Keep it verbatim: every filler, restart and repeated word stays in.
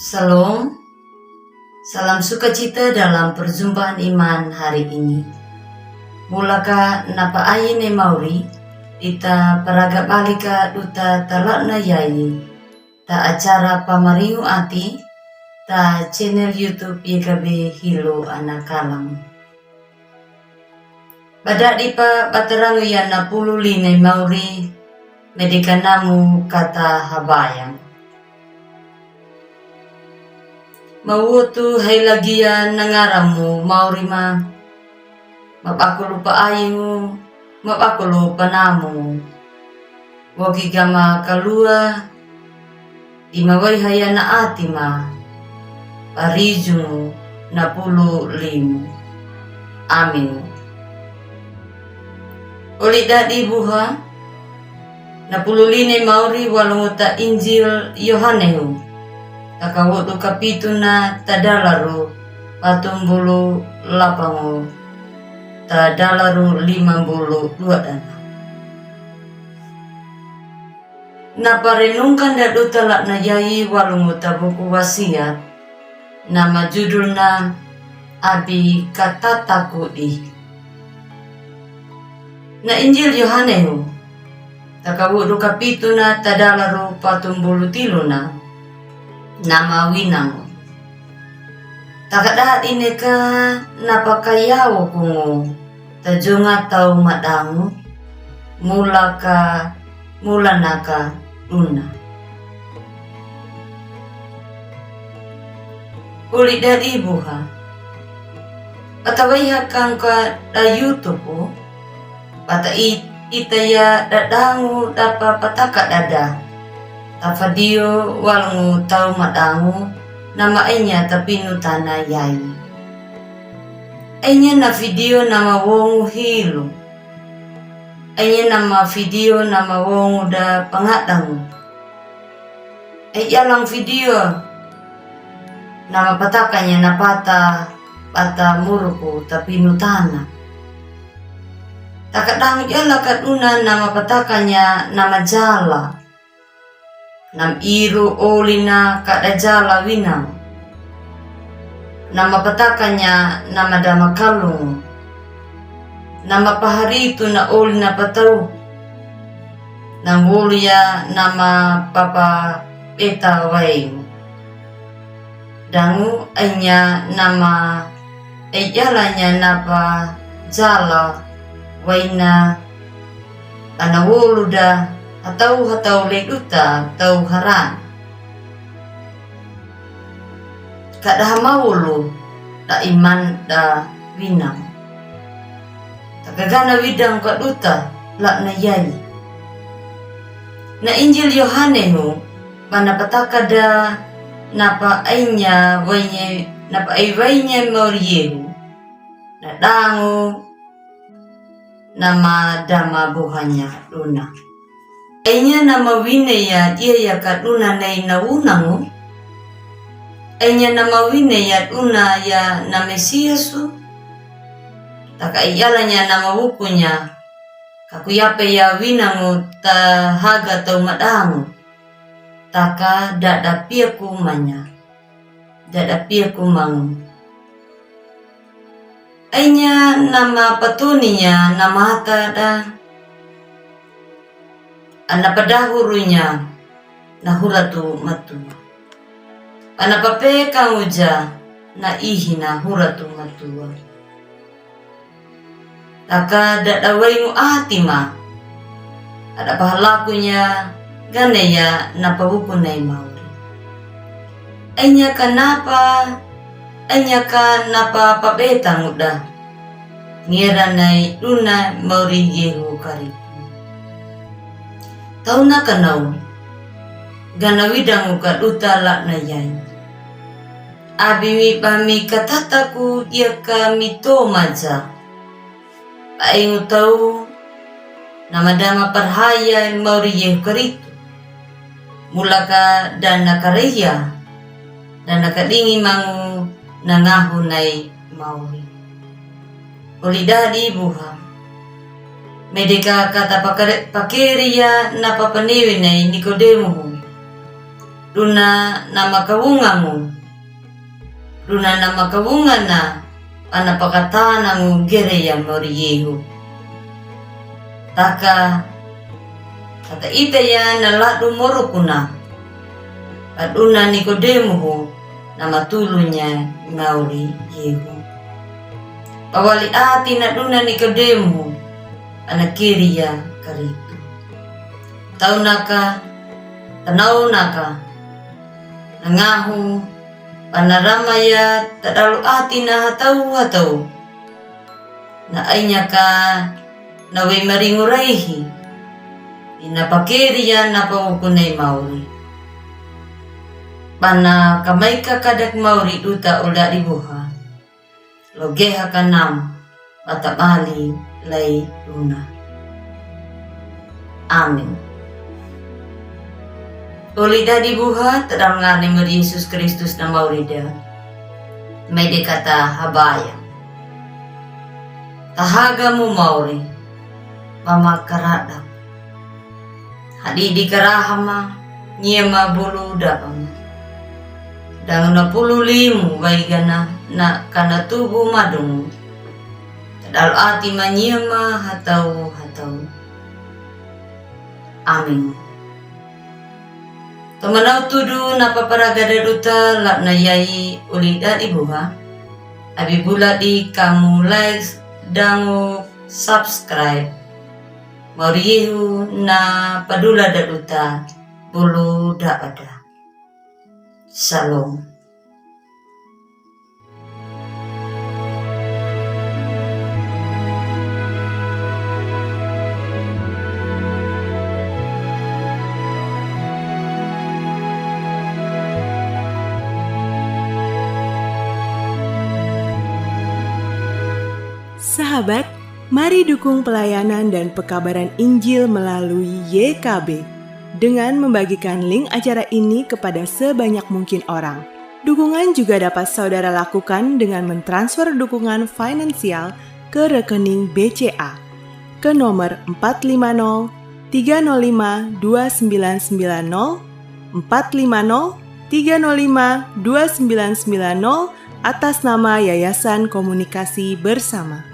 Shalom. Salam sukacita dalam perjumpaan iman hari ini. Mulaka na pa'aye ne mauri, ita paraga bale ka duta ta latna yayi ta acara Pamaringu Ati, ta channel YouTube Y K B Hilo Anakalang. Badadi pa batarangu ya na pulu line mauri, medi ka namu kata habayang. Mawotu hailagiya nangaramu mauri ma, mabakulu pa'ayengu, mabakulu panamu. Woki gama kaluwa, di mawaiha ya na ati ma, parijungu na pulu limu. Amin. Oli dadi buha, na pulu line mauri walungu ta Injil Yohanehu, ta kawudu kapitu na tadalaru patumbulu lapangu, tadalaru limambulu duwa dana. Na parenungkan da duta latna yayi walungu ta buku Wasiat, na majudul na Abi Katatakudi. Na Injil Yohanehu, ta kawudu kapitu na tadalaru patumbulu tilu na, na mawinangu. Takadadi ne ka na pakayawo kungu, ta jonga tau madangu, mulaka, mulanaka duna. Oli dadi buha. Patawaiha kangka da YouTube, pata i-, ita ya dadangu dapa pataka dada. Ta fadiyo walungu tau madangu, na ma'ainya ta pinu tana yayi. Ainya na fidiyo na mawongu hilu. Ainya na ma fidiyo na mawongu da pangadangu. Ai yalang fidiyo na mapatakanya na pata, pata muruku ta pinu tana. Takadang yala ka duna na mapatakanya na majala. Na miru oli na kada jala winang. Na mapatakanya na madama kalung. Na mapaharitu na oli na patau. Na wolu ya na mapapabeta waingu. Dangu ainya na ma Ai yalanya na pajala waina, ana wolu da hatau-hatau le duta tau harani. Kada hama wolu da iman da winang. Takagana widang ka duta la na yali. Na Injil Yohane hu, mana pataka da napa ainya wainye, napa ai wainye mauri yehu. Na dangu nama dama bohanya duna. Ainya nama wine ya dia ya ka duna nai na wunangu. Ainya nama wine ya duna ya na Mesiasu. Taka ai yalanya nama wukunya. Kaku yape ya winangu ta haga tau madangu. Taka dada pia kumanya. Dada pia kumangu. Ainya nama patuninya nama hata da. Ana padahurunya na huratu matua. Ana pape kanguja na ihi na huratu matua. Taka dada waingu ati ma. Ada pahalakunya gane ya napa wuku nai mauri. Ainya ka napa, ainya ka napa pabetangu da. Ngera nai duna mauri yehu karitu. Tauna ka nau. Gana widangu ka duta la na yai. Abi mi bami katataku dia ka mi to maja. Paingu tau, nama dama parhaya mauri yehu karitu. Mulaka dana karaiya, dana kadingi mangu na ngahu nai mauri. Oli dadi buha. Medeka kata pakere, pakere ya napa panewe nai Nikodemu hu. Duna na makawunga mu. Duna na makawunga na, ana pakatana ngu gere ya mauri yehu. Taka, kata ita ya na ladu morokuna. Ka duna Nikodemu hu na matulu nya mauri yehu. Pawali ati na duna Nikodemu, ana kiri ya Karistu. Taunaka, tanaunaka, na ngahu, pana rama ya tadalu ati na hatau-hatau. Na ainyaka, na wei maringu raihi. Ina pakiri ya na pawuku nai mauri. Pana kamaika kadak mauri duta ola di buha. Logeha kanam, bata bali lai duna. Amin. Oli dadi buha, tadalngani mauri Yesus Kristus na mauri da. Mai de kata habaya. Tahaga mu mauri, mama karada. Hadi di karahama, nyema bulu dapama. Dang na pulu limu waigana na kana tubu madung. Tadal ati manyema hatau-hatau. Amin. Tomanau tudu na paparaga da duta la na yai oli dadi buha. Abi bula di kamu like dangu subscribe. Mauri yehu na padula da duta bulu da ada. Shalom. Sahabat, mari dukung pelayanan dan pekabaran Injil melalui Y K B dengan membagikan link acara ini kepada sebanyak mungkin orang. Dukungan juga dapat saudara lakukan dengan mentransfer dukungan finansial ke rekening B C A ke nomor empat lima nol tiga nol lima dua sembilan sembilan nol, empat lima nol tiga nol lima dua sembilan sembilan nol, atas nama Yayasan Komunikasi Bersama.